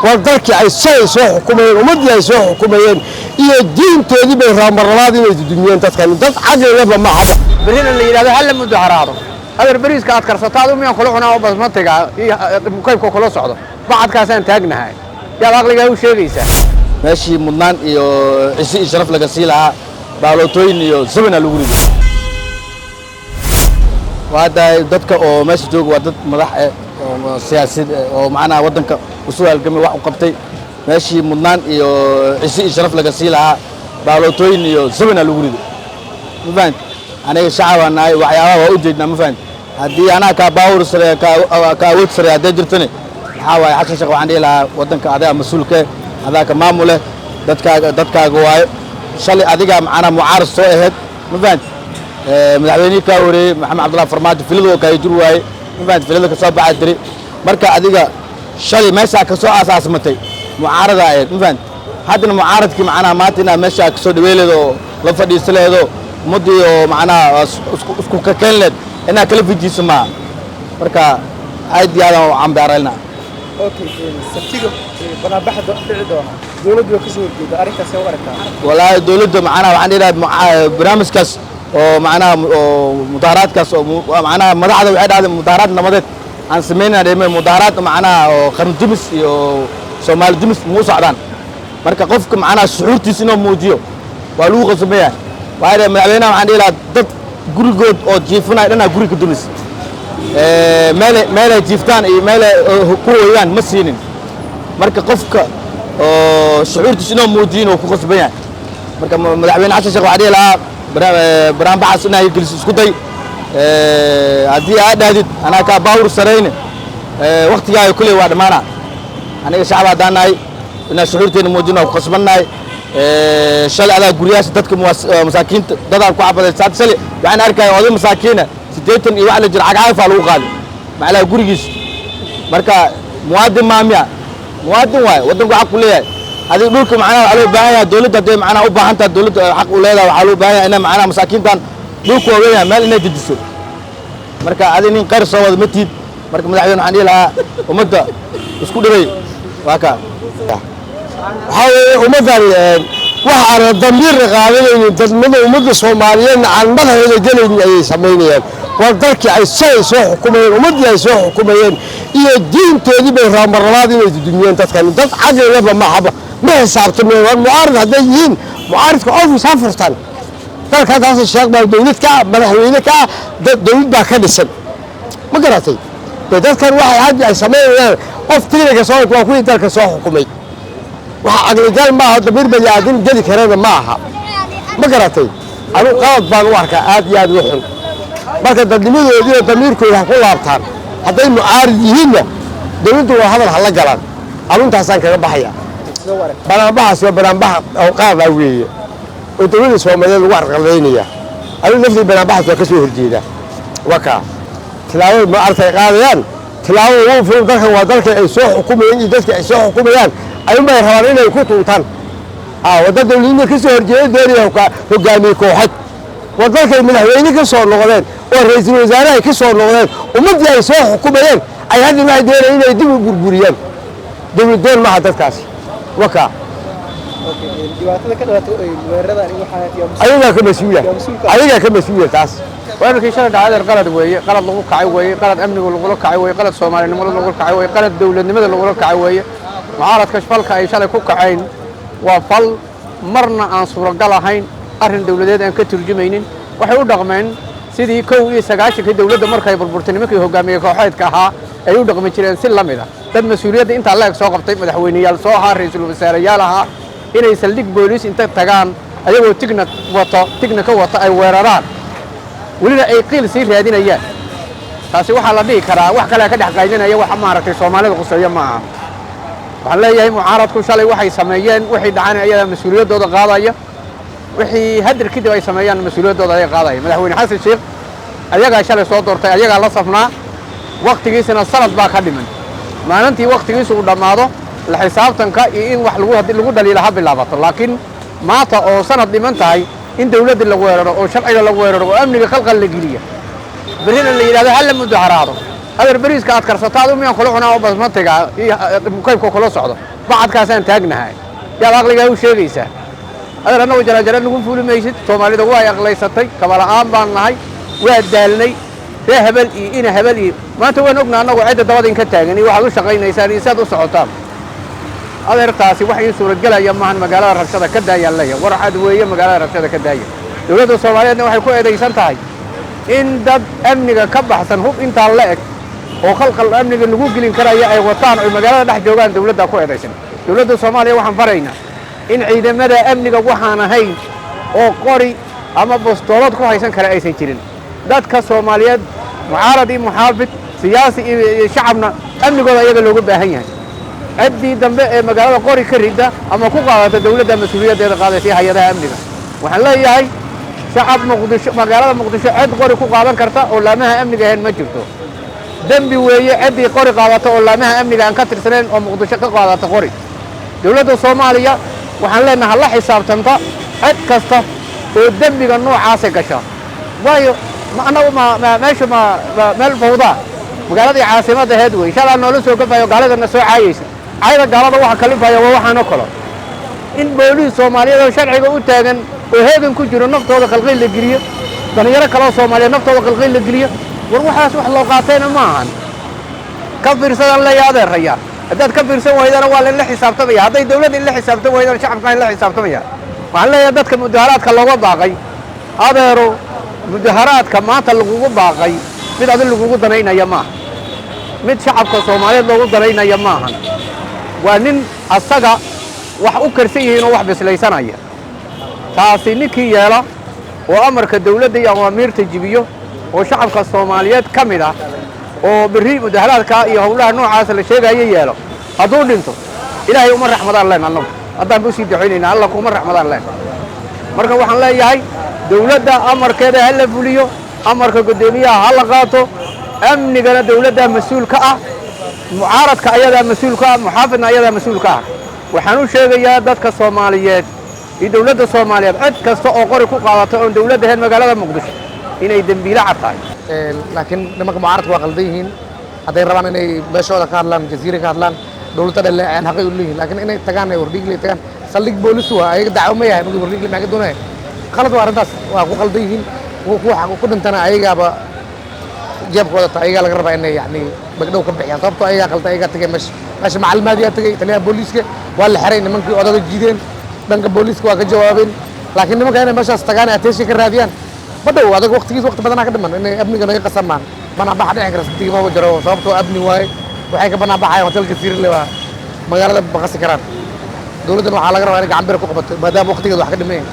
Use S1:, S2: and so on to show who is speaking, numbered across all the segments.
S1: War dalkii ay shalay soo xukumayeen, ummaddii ay soo xukumayeen iyo diintoodii bay rabaan marlabaad inay dudumiyeen. Dadkan dad caqligaba ma haba.
S2: Berrina la yidhahdo ha la mudaharaado. Adeer, beriiska aad karsato adu miyaan kula cunaa oo basmatiga iyo mukaybka kula socdo bacadkaasaan taagnahay? Yaad aqligaa u sheegaysaa?
S3: Meeshii mudnaan iyo cisi iyo sharaf laga sii lahaa, baalootooyin iyo zabana lagu riday. Waa hadda dadka oo meesha jooga waa dad madax eh oo siyaasad eh oo macnaha waddanka usoo halgamay, wax u qabtay. Meeshii mudnaan iyo cisi iyo sharaf laga sii lahaa, baalootooyin iyo zabana lagu riday. Ma fahanti? Aniga shacabaan nahay, waxyaabaha waa u jeednaa. Ma fahanti? Haddii anaa kaa baawur sare, kaa awood sare hadday jirtane, maxaa waaye? Xasan Sheekh waxaan dhihi lahaa: waddanka adaa mas-uulke, adaa ka maamule, dadkaaga waaye. Shalay adigaa macnaha mucaarad soo ahayd. Ma fahanti? Madaxweynihii kaa horeeyey, Maxamed Cabdullahi Farmaajo, filada oo kaaga jir waaye. Ma fahanti? Filada ka soo baxaa tiri. Marka adiga shalay meeshaa ka soo aasaasmatay mucaaradaa ahayd. Ma fahanti? Haddana mucaaradkii macnaha maanta inaad meeshaa kasoo dhaweyn oo la fadhiiso lehedo, ummaddii oo macnaha isku kakeen leed, inaad kala fijiiso maaha. Marka aad iyo aadaan u cambaaraynaa.
S4: Okay, Sabtiga banaanbaxa dhici doona, dowladdu waa kasoo horjeeda arrintaas, u aragtaa?
S3: Walaahi, dowladda macnaha waxaan dhihi lahaa barnaamijkaas oo macnaha oo mudaaharaadkaas oo macnaha madaxda waxay dhahday mudaaharaad nabadeed aan samaynana dhime. Mudaaharaad macnaha oo qaran dumis iyo Soomaali dumis muu socdaan. Marka qofka macnaha shucuurtiisa inuu muujiyo waa lagu qasban yahay. Waxay dhahay madaxweynaha, waxaan dhihi lahaa dad gurigood oo jiifanaya dhanaa guri ka dumis, meelay jiiftaan iyo meelay ku hoyaan ma siinin. Marka qofka oo shucuurtiisa inuu muujiyo inuu ku qasban yahay. Marka madaxweyne Xasan Sheekh waxaa dhihi lahaa banaanbaxaas inaa geliso isku day. Haddii aad dhahdid anaa kaa baawur sarayne, waktigaaga kulley waa dhammaana. Aniga shacab haddaan nahay, inaan shucuurteena muujino waa ku qasbannahay. Shalay adaa guryaasha dadka masaakiinta dadaan ku cabaday. Saad shalay waxaan arkaya oday masaakiina, 80 iyo wax la jiro, cagcagafaa lagu qaaday macnaha gurigiis. Marka muwaadin maamiya? Muwaadin waaye, waddanku xaq ku leeyahay. Adiga dhulka macnaha waxaa loo baahan yahay dowladda hadday macnaha u baahan tahay, dowladda xaq u leedahay, waxaa loo baahan yahay inay macnaha masaakiintan dhulku waa weyn yahay, meel inay dejiso. Marka adi nin khayr soo wada ma tiid. Marka madaxweyne waxaan dhihi lahaa ummadda isku dhibay waa kaa.
S1: Waxaa weeye ummaddani waxa aanan damiirna qaadanaynin, dadnimada ummadda Soomaaliyeedna aan madaxooda gelaynin ayay samaynayaan. War dalkii ay shalay soo xukumayeen, ummaddii ay soo xukumayeen iyo diintoodii bay rabaan marlabaad inay dudumiyeen. Dadkan dad caqligaba ma haba, ma xisaabtamayaan. War mucaarid hadday yihiin, mucaaridka office ha furtaan. Dalka taas sheekh baa dowlad ka ah, madaxweyne ka ah, dowlad baa ka dhisan. Ma garatay? Dee dadkan waxay hadda ay samaynayaan, qof tigniga soo waa kuwii dalka soo xukumay. Waxa caqligal maaha, damiir bani aadam geli karana ma aha. Ma garatay? Anigu qalad baan u arkaa aad iyo aad u xun. Marka dadnimadoodii oo damiirkooda ha ku laabtaan. Hadday mucaarid yihiinna, dowladdu waa hadal hala galaan. Aruntaasaan kaga baxaya. Banaanbaxaas waa banaanbaxa oo qaada weeye oo dowladda Soomaaliyeed lagu arqaladaynaya. Anigu naftii banaanbaxaas waa ka soo horjeeda. Waa kaa tilaabada mucaaradka ay qaadayaan, tilaabada ugu furan. Dalkan waa dalka ay soo xukumayeen iyo dadka ay soo xukumayaan ayuunbay rabaan inay ku tuntaan. Wadda dowladnimo ka soo horjeeda doonaya hogaamiye kooxad. War dalkay madaxweyne ka soo noqdeen oo ra'iisul wasaare ay ka soo noqdeen, ummaddii ay soo xukumayeen ay hadda waxay doonayaan inay dib u burburiyaan. Dowlad doon maaha dadkaasi. Wakaa.
S4: Dhibaatada ka dhalatay weeraradan waxaa
S1: Ayagaa ka mas-uula, ayagaa ka mas-uula taas.
S2: Weerarkii shalay dhacay, adeer, qalad weeye, qalad lagu kacay weeye, qalad amnigu lagula kacay weeye, qalad Soomaalinimada lagula kacay weeye, qalad dowladnimada lagula kacay weeye. Mucaaradka falka ay shalay ku kacayn waa fal marna aan suuragal ahayn, arrin dowladeed aan ka turjumaynin. Waxay u dhaqmeen sidii 91-kii dowladda markay burburtay nimankii hogaamiyey kooxeedka ahaa ay u dhaqmi jireen si la mid ah. Dad mas-uuliyadda intaa la eg soo qabtay, madaxweyneyaal soo ahaa, ra'iisul wasaareyaal ahaa, inay saldhig booliis inta tagaan ayagoo tigna wato, tigna ka wata, ay weeraraan, welina ay qiil sii raadinayaan, taasi waxaa la dhihi karaa wax kalea ka dhex qaylinaya. Waxa maaragtay Soomaalida quseeya ma aha. Waxaan leeyahay mucaaradku shalay waxay sameeyeen, wixii dhacana ayadaa mas-uuliyaddooda qaadaya, wixii hadir kadib ay sameeyaan mas-uuliyaddooda ayaga qaadaya. Madaxweyne Xasan Sheekh ayagaa shalay soo doortay, ayagaa la safnaa, waktigiisana sanad baa ka dhiman. Maalintii waktigiisu uu dhammaado, la xisaabtanka iyo in wax lagu haddii lagu dhaliila ha bilaabato. Laakiin maanta oo sanad dhiman tahay in dowladda la weeraro oo sharciga la weeraro oo amniga khalkhal la geliya, berrina la yidhahdo ha la mudaharaado. Adeer, beriiska aad karsato adu miyaan kula cunaa oo basmatiga iyo mukaybka kula socdo? Bacadkaasaan taagnahay, yaad aqligaa u sheegaysaa? Adeer, annagu jarajara nagu fuuli maysid. Soomaalida waa aqlaysatay. Kabala'aan baan nahay, waa daalnay. Ree hebel iyo ina hebel iyo maanta waan ognaa annagu cidda dabada inka taagan iyo waxaad u shaqaynaysaan iyo siaad u socotaan. Adeertaasi wax ii suuragelaya maahan. Magaalada rabshada ka daayaan leeyahay, war cad weeye, magaalada rabshada ka daaya. Dowladda Soomaaliyeedna waxay ku eedaysan tahay in dad amniga ka baxsan hub intaa la eg oo khalkhal amniga lagu gelin karaya ay wataan oy magaalada dhex joogaan. Dowladdaa ku eedaysan. Dowladda Soomaaliya waxaan faraynaa in ciidamada amniga waxaan ahayn oo qori ama bastoolad ku haysan kara aysan jirin. Dadka Soomaaliyeed, mucaarad iyo muxaafid, siyaasi iyo shacabna, amnigooda ayaga looga baahan yahay. Ciddii dambe ee magaalada qori ka ridda ama ku qaadata, dowladda mas-uuliyaddeeda qaadaysa iyo hay-adaha amniga. Waxaan leeyahay shacab Muqdisho, magaalada Muqdisho cid qori ku qaadan karta oo laamaha amniga ahayn ma jirto. Dembi weeye ciddii qori qaadata oo laamaha amniga aan ka tirsanayn oo Muqdisho ka qaadata qori. Dowladda Soomaaliya waxaan leenahay la xisaabtanta cid kasta oo dembiga noocaasa gasha. Waayo, ma annagu ma meeshu ma meel fawdaa? Magaaladii caasimadda aheed wey insha Allah noola soo gafayo. Gaaladana soo caayaysa, caayada gaalada waxa kalifaya waa waxaanoo kalo in booliis Soomaaliyeed oo sharciga u taagan oo heegan ku jiro naftooda qalqiil la geliyo, dhalinyaro kaloo Soomaaliyeed naftooda qalqiil la geliyo. War waxaas wax loo qaatayna ma ahan. Ka fiirsadaan leeya adeeraya. Haddaad ka fiirsan waydana waa lainla xisaabtamaya. Hadday dowladda inla xisaabtan waydana, shacabka inla xisaabtamaya. Waxaan leeyahay dadka mudaharaadka looga baaqay, adeero, mudaharaadka maanta lagugu baaqay mid adi lagugu danaynaya maaha, mid shacabka Soomaaliyeed loogu danaynaya maahan. Waa nin asaga wax u karsan yihiin oo wax bislaysanaya. Taasi ninkii yeela oo amarka dowladda iyo awaamiirta jibiyo oo shacabka Soomaaliyeed ka mid ah oo berri mudaharaadka iyo howlaha noocaasa la sheegayo yeelo, hadduu dhinto Ilaahay uma raxmadaan leen. Annagu haddaan ba usii ducaynayna, Alla kuma raxmadaan leen. Marka waxaan leeyahay dowladda amarkeeda ha la fuliyo, amarka guddoomiyaha ha la qaato. Amnigana dowladdaa mas-uul ka ah, mucaaradka ayadaa mas-uul ka ah, muxaafidna ayadaa mas-uul ka ah. Waxaan u sheegayaa dadka Soomaaliyeed iyo dowladda Soomaaliyeed, cid kasta oo qori ku qaadata oon dowladda ahayn magaalada Muqdisho inay dembiile cad tahay.
S5: Laakiin nimanka mucaaradka waa qaldan yihiin. Hadday rabaan inay meeshooda ka hadlaan, Jaziira ka hadlaan, dowladda dhaleeceen, xaqay u leeyihiin. Laakiin inay tagaan ay Wardhiigle tagaan, saldhig boolis waa ayaga dacwo ma yahay. Markii Wardhiigle maxay ka doonayaan? Qalad waa arrintaas, waa ku qaldan yihiin. Kuwa xaq ku dhintana ayagaaba jeebkooda ta ayagaa laga rabaa inay yani magdhow ka bixiyaan, sababtoo ayagaa qaldan, ayagaa tagay meesha. Meesha macalimaadiyaa tagay, taliyaha booliiska waa la xiray, nimankii odaga jiideen dhanka booliiska waa ka jawaabeen. Laakiin nimanka inay meeshaas tagaan, attention ka raadiyaan ma dhow. Adag waqtigiis waqti badanaa ka dhiman inay amniga naga qasamaan. Banaanbaxa dhici kara Sabtiga maba jiro, sababtoo amni waaye. Waxay ka banaan baxayaan hotelka Siirle, waa magaalada baqasi karaan. Dowladdan waxaa laga rabaa inay gacan bira ku qabato maadaama waqtigeeda wax ka dhiman yahay.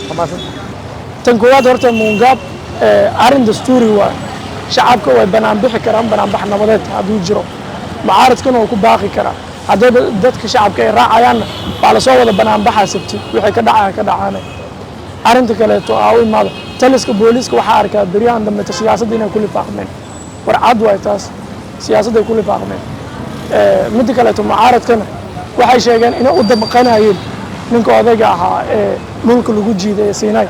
S5: Waa mahadsan.
S6: Tan koowaad horta, muungaab, arrin dastuuri waa. Shacabka way banaan bixi karaan, banaanbax nabadeed hadduu jiro, mucaaradkana waa ku baaqi karaa. Hadday dadka shacabka ay raacayaanna, waa lasoo wada banaanbaxaa Sabti, wixii ka dhacaya ka dhacaane. Arrinta kaleeto aa u imaado taliska booliiska, waxaa arkaa beryahan dambeeto siyaasadda inay ku lifaaqmeen. War cad waay taas, siyaasadday ku lifaaqmeen. Midda kaleeto, mucaaradkana waxay sheegeen inay u damqanayeen ninka odayga ahaa ee dhulka lagu jiiday ee Siinay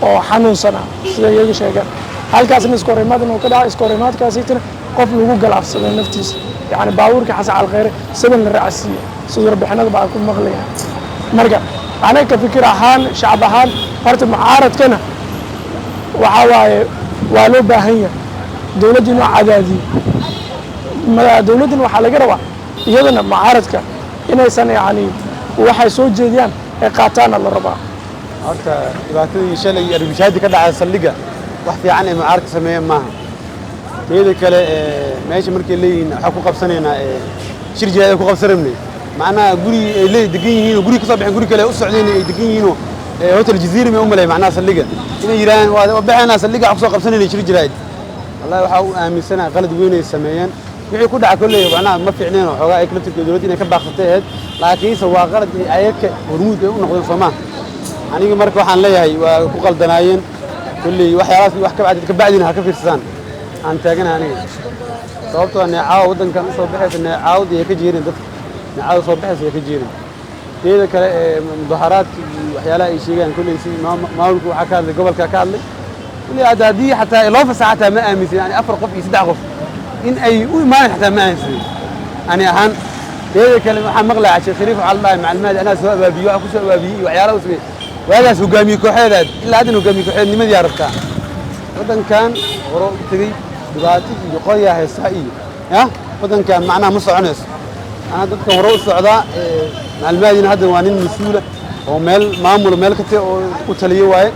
S6: oo xanuunsanaa, sida iyaga sheegeen. Halkaasna iskahorimaad inuu ka dhacay, iskahorimaadkaasiitana qof lagu galaafsaday naftiisa, yacni baabuurka Xasan Calkheyre saban la raacsiiyey, sidii warbixinada baa ku maqlayaan. Marka anaga ka fikir ahaan, shacab ahaan, horta mucaaradkana waxaa waaye waa loo baahan yahay dowladda inuu cadaadiyo. Dowladdana waxaa laga rabaa iyadana mucaaradka inaysan yacni waxay soo jeediyaan ay qaataana la rabaa.
S7: Horta dhibaatadii shalay iyo arbishaadii ka dhacay saldhigga wax fiican ay mucaaradka sameeyeen maaha. Teeda kale, meesha markay leeyihiin waxaa ku qabsanaynaa shir jihaad ay ku qabsan rabnay, macnaha guri ay leey degan yihiin oo guri ka soo baxeen, guri kale ay u socdeen ay degan yihiinoo hotel Jaziira may u malay. Macnaha saldhigga inay yidhahdaan waa baxaynaa, saldhigga waxaa kusoo qabsanayna shir jihaad, wallahi waxaa u aaminsanahay qalad weyn ay sameeyeen. Wixii ku dhaca kolley macnaha ma fiicneen oo xoogaa ay laftirka dowladda inay ka baaqsatay ahayd, laakiinse waa qalad ay ayaka hormuud ay u noqdeen soomaa. Aniga marka waxaan leeyahay waa ku qaldanaayeen kolley waxyaalahaas. Wax ka bacdi ka bacdina ha ka fiirsadaan aan taaganahay aniga, sababtoo neecaawa waddankan usoo baxaysa, neecaawda ay ka jeerin dadka, neecaawda soo baxaysa ay ka jeerin. Teeda kale ee mudaharaadka iyo waxyaalaha ay sheegayaan kolley si maamulku waxaa ka hadlay, gobolka ka hadlay kolley. Hadda haddii xataa loo fasaxa xataa ma aaminsan, yani afar qof iyo saddex qof In ay u imaanayn xataa ma aaminsanin ani ahaan. Teeda kale, waxaan maqlayaa Sheekh Shariif waxaa la dhahay maclumaad anaa soo abaabiyo, waxa ku soo abaabiyey iyo waxyaalaha u sameeyey waagaas hogaamiye kooxeedaad ilaa haddan hogaamiye kooxeednimadii aa rabtaa. Waddankan hore u tegey dhibaato iyo qoryaa haystaa iyo ya waddankan macnaha ma soconayso. Anaa dadkan hore u socdaa. Maclumaadina hadda waa nin mas-uula oo meel maamula meel ka te oo u taliyo waaye.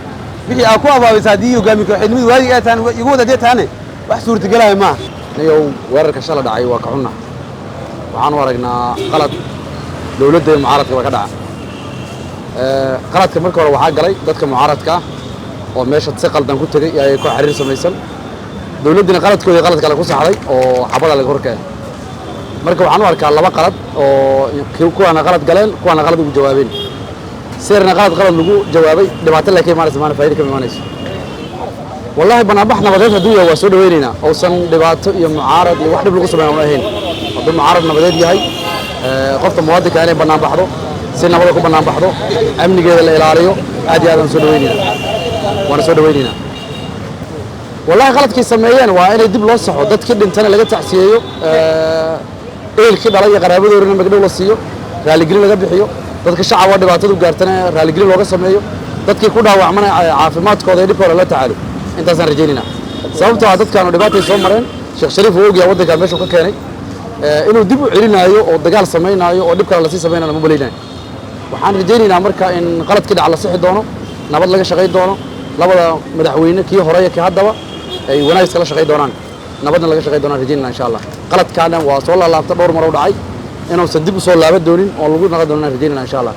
S7: Wixii aa ku abaabaysa haddii hogaamiye kooxeednimadu waagii ay tahan igu wada haddii tahane, wax suurtagelaya maaha.
S8: Niyow, weerarka shala dhacay waa ka xunna. Waxaanu aragnaa qalad dowladda iyo mucaaradka ba ka dhaca. Qaladka marka hore waxaa galay dadka mucaaradka ah oo meesha si qaldan ku tegey ay ku xiriir samaysan. Dowladdina qaladkoodii qalad kale ku saxday oo xabada laga horkeenay. Marka waxaan u arkaa laba qalad oo kuwaana qalad galeen, kuwaana qalad ugu jawaabeen. Seerna qalad qalad lagu jawaabay, dhibaato lee ka imaanaysa, maana faa'iido kama imaanayso. Wallahi, banaanbax nabadeed hadduu yahay waa soo dhaweynaynaa, uusan dhibaato iyo mucaarad iyo wax dhib lagu sameyn aanu ahayn. Hadduu mucaarad nabadeed yahay, qofka muwaadinka inay bannaan baxdo, si nabada ku bannaan baxdo, amnigeeda la ilaaliyo, aad iyo aad aan soo dhaweynaynaa, waana soo dhaweynaynaa. Wallahi, qaladkii sameeyeen waa inay dib loo saxo, dadkii dhintana laga tacsiyeeyo, ehelkii dhalay iyo qaraabadoodina magdhow la siiyo, raaligelin laga bixiyo, dadka shacabka dhibaatadu gaartana raaligelin looga sameeyo, dadkii ku dhaawacmana caafimaadkooda iyo dhibkooda la tacaalo. Intaasaan rajaynaynaa, sababtoo ah dadkaanu dhibaatay soo mareen. Sheekh Shariif uu ogyahay waddankaa meeshuu ka keenay, inuu dib u celinaayo oo dagaal samaynaayo oo dhib kale lasii samaynayo ma malaynayo. Waxaan rajaynaynaa marka in qaladkii dhac la sixi doono, nabad laga shaqayn doono, labada madaxweyne, kii hore iyo kii haddaba, ay wanaag iskala shaqayn doonaan, nabadna laga shaqayn doonaan rajaynayna insha Allah. Qaladkaana waa soo laalaabta, dhowr mar u dhacay, inuusan dib u soo laaban doonin oo lagu naqon doonin rajaynayna insha Allah.